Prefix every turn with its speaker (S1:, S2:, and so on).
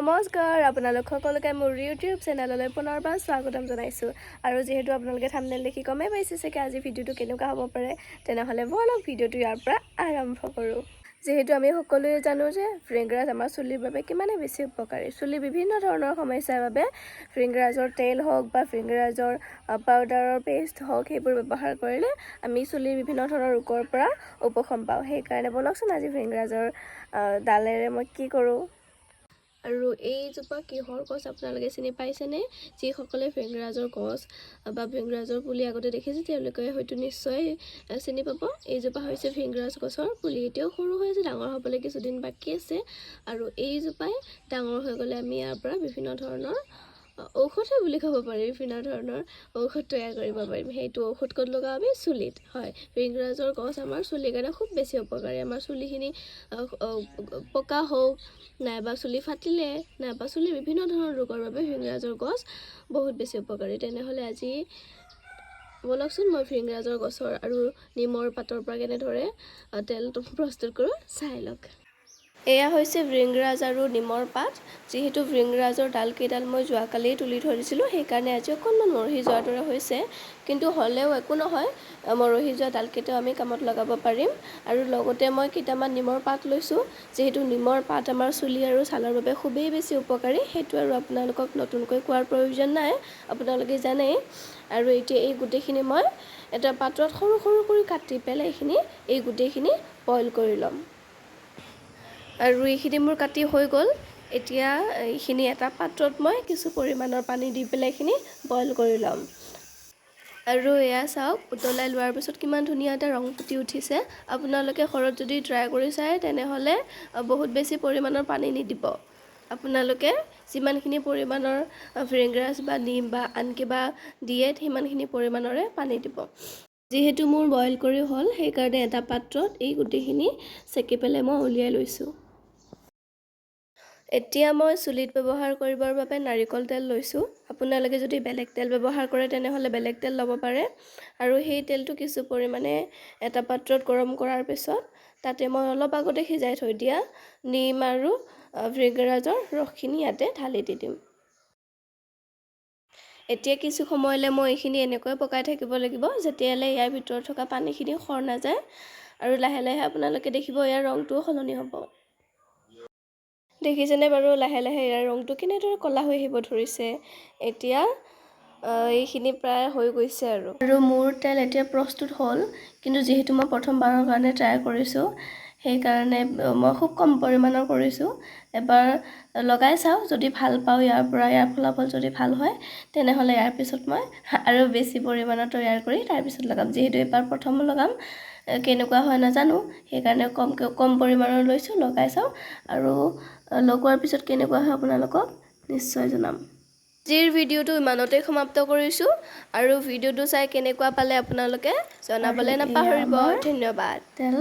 S1: নমস্কাৰ, আপোনালোক সকলোকে মোৰ ইউটিউব চেনেললৈ পুনৰবাৰ স্বাগতম জনাইছোঁ। আৰু যিহেতু আপোনালোকে থাম্বনেইল দেখি গমেই পাইছে চাগে আজি ভিডিঅ'টো কেনেকুৱা হ'ব পাৰে, তেনেহ'লে ব'লক, ভিডিঅ'টো ইয়াৰ পৰা আৰম্ভ কৰোঁ। যিহেতু আমি সকলোৱে জানো যে ভৃংগৰাজ আমাৰ চুলিৰ বাবে কিমানেই বেছি উপকাৰী। চুলিৰ বিভিন্ন ধৰণৰ সমস্যাৰ বাবে ভৃংগৰাজৰ তেল হওক বা ভৃংগৰাজৰ পাউডাৰৰ পেষ্ট হওক, সেইবোৰ ব্যৱহাৰ কৰিলে আমি চুলিৰ বিভিন্ন ধৰণৰ ৰোগৰ পৰা উপশম পাওঁ। সেইকাৰণে ব'লকচোন, আজি ভৃংগৰাজৰ ডালেৰে মই কি কৰোঁ। আৰু এইজোপা কিহৰ গছ, আপোনালোকে চিনি পাইছেনে? যিসকলে ভৃংগৰাজৰ গছ বা ভৃংগৰাজৰ পুলি আগতে দেখিছে, তেওঁলোকে হয়তো নিশ্চয় চিনি পাব। এইজোপা হৈছে ভৃংগৰাজ গছৰ পুলি। এতিয়াও সৰু হৈ আছে, ডাঙৰ হ'বলৈ কিছুদিন বাকী আছে। আৰু এইজোপাই ডাঙৰ হৈ গ'লে আমি ইয়াৰ পৰা বিভিন্ন ধৰণৰ ঔষধে বুলি ক'ব পাৰি, বিভিন্ন ধৰণৰ ঔষধ তৈয়াৰ কৰিব পাৰিম। সেইটো ঔষধ ক'ত লগাওঁ আমি? চুলিত। হয়, ভৃংগৰাজৰ গছ আমাৰ চুলিৰ কাৰণে খুব বেছি উপকাৰী। আমাৰ চুলিখিনি পকা হওক নাইবা চুলি ফাটিলে নাইবা চুলিৰ বিভিন্ন ধৰণৰ ৰোগৰ বাবে ভৃংগৰাজৰ গছ বহুত বেছি উপকাৰী। তেনেহ'লে আজি ব'লকচোন, মই ভৃংগৰাজৰ গছৰ আৰু নিমৰ পাতৰ পৰা কেনেদৰে তেলটো প্ৰস্তুত কৰোঁ, চাই লওক। এয়া হৈছে ভৃংগৰাজ আৰু নিমৰ পাত। যিহেতু ভৃংগৰাজৰ ডালকেইডাল মই যোৱাকালিয়ে তুলি থৈ দিছিলোঁ, সেইকাৰণে আজি অকণমান মৰহি যোৱাৰ দৰে হৈছে। কিন্তু হ'লেও একো নহয়, মৰহি যোৱা ডালকেইটাও আমি কামত লগাব পাৰিম। আৰু লগতে মই কেইটামান নিমৰ পাত লৈছোঁ। যিহেতু নিমৰ পাত আমাৰ চুলি আৰু ছালৰ বাবে খুবেই বেছি উপকাৰী, সেইটো আৰু আপোনালোকক নতুনকৈ কোৱাৰ প্ৰয়োজন নাই, আপোনালোকে জানেই। আৰু এতিয়া এই গোটেইখিনি মই এটা পাত্ৰত সৰু সৰু কৰি কাটি পেলাই এই গোটেইখিনি বইল কৰি ল'ম। আৰু এইখিনি মোৰ কাটি হৈ গ'ল। এতিয়া এইখিনি এটা পাত্ৰত মই কিছু পৰিমাণৰ পানী দি পেলাই এইখিনি বইল কৰি ল'ম। আৰু এয়া চাওক, উতলাই লোৱাৰ পিছত কিমান ধুনীয়া এটা ৰং ফুটি উঠিছে। আপোনালোকে ঘৰত যদি ট্ৰাই কৰি চায়, তেনেহ'লে বহুত বেছি পৰিমাণৰ পানী নিদিব। আপোনালোকে যিমানখিনি পৰিমাণৰ ভৃংগৰাজ বা নিম বা আন কিবা দিয়ে, সিমানখিনি পৰিমাণৰে পানী দিব। যিহেতু মোৰ বইল কৰি হ'ল, সেইকাৰণে এটা পাত্ৰত এই গোটেইখিনি চেকি পেলাই মই উলিয়াই লৈছোঁ। এতিয়া মই চুলিত ব্যৱহাৰ কৰিবৰ বাবে নাৰিকল তেল লৈছোঁ। আপোনালোকে যদি বেলেগ তেল ব্যৱহাৰ কৰে, তেনেহ'লে বেলেগ তেল ল'ব পাৰে। আৰু সেই তেলটো কিছু পৰিমাণে এটা পাত্ৰত গৰম কৰাৰ পিছত তাতে মই অলপ আগতে সিজাই থৈ দিয়া নিম আৰু ভৃংগৰাজৰ ৰসখিনি ইয়াতে ঢালি দি দিম। এতিয়া কিছু সময়লৈ মই এইখিনি এনেকৈ পকাই থাকিব লাগিব, যেতিয়ালৈ ইয়াৰ ভিতৰত থকা পানীখিনি সৰ নাযায়। আৰু লাহে লাহে আপোনালোকে দেখিব ইয়াৰ ৰংটোও সলনি হ'ব। দেখিছেনে বাৰু, লাহে লাহে ইয়াৰ ৰংটো কেনেদৰে ক'লা হৈ আহিব ধৰিছে? এতিয়া এইখিনি প্ৰায় হৈ গৈছে আৰু মোৰ তেল এতিয়া প্ৰস্তুত হ'ল। কিন্তু যিহেতু মই প্ৰথমবাৰৰ কাৰণে ট্ৰাই কৰিছোঁ, সেইকাৰণে মই খুব কম পৰিমাণৰ কৰিছোঁ। এবাৰ লগাই চাওঁ, যদি ভাল পাওঁ ইয়াৰ পৰা, ইয়াৰ ফলাফল যদি ভাল হয়, তেনেহ'লে ইয়াৰ পিছত মই আৰু বেছি পৰিমাণৰ তৈয়াৰ কৰি তাৰপিছত লগাম। যিহেতু এইবাৰ প্ৰথম লগাম, কেনেকুৱা হয় নাজানো, সেইকাৰণে কমকৈ কম পৰিমাণৰ লৈছোঁ। লগাই চাওঁ আৰু লগোৱাৰ পিছত কেনেকুৱা হয় আপোনালোকক নিশ্চয় জনাম। আজিৰ ভিডিঅ'টো ইমানতে সমাপ্ত কৰিছোঁ। আৰু ভিডিঅ'টো চাই কেনেকুৱা পালে আপোনালোকে জনাবলৈ
S2: আৰু এয়া
S1: নাপাহৰিব।
S2: আমাৰ
S1: ধন্যবাদ।
S2: তেল।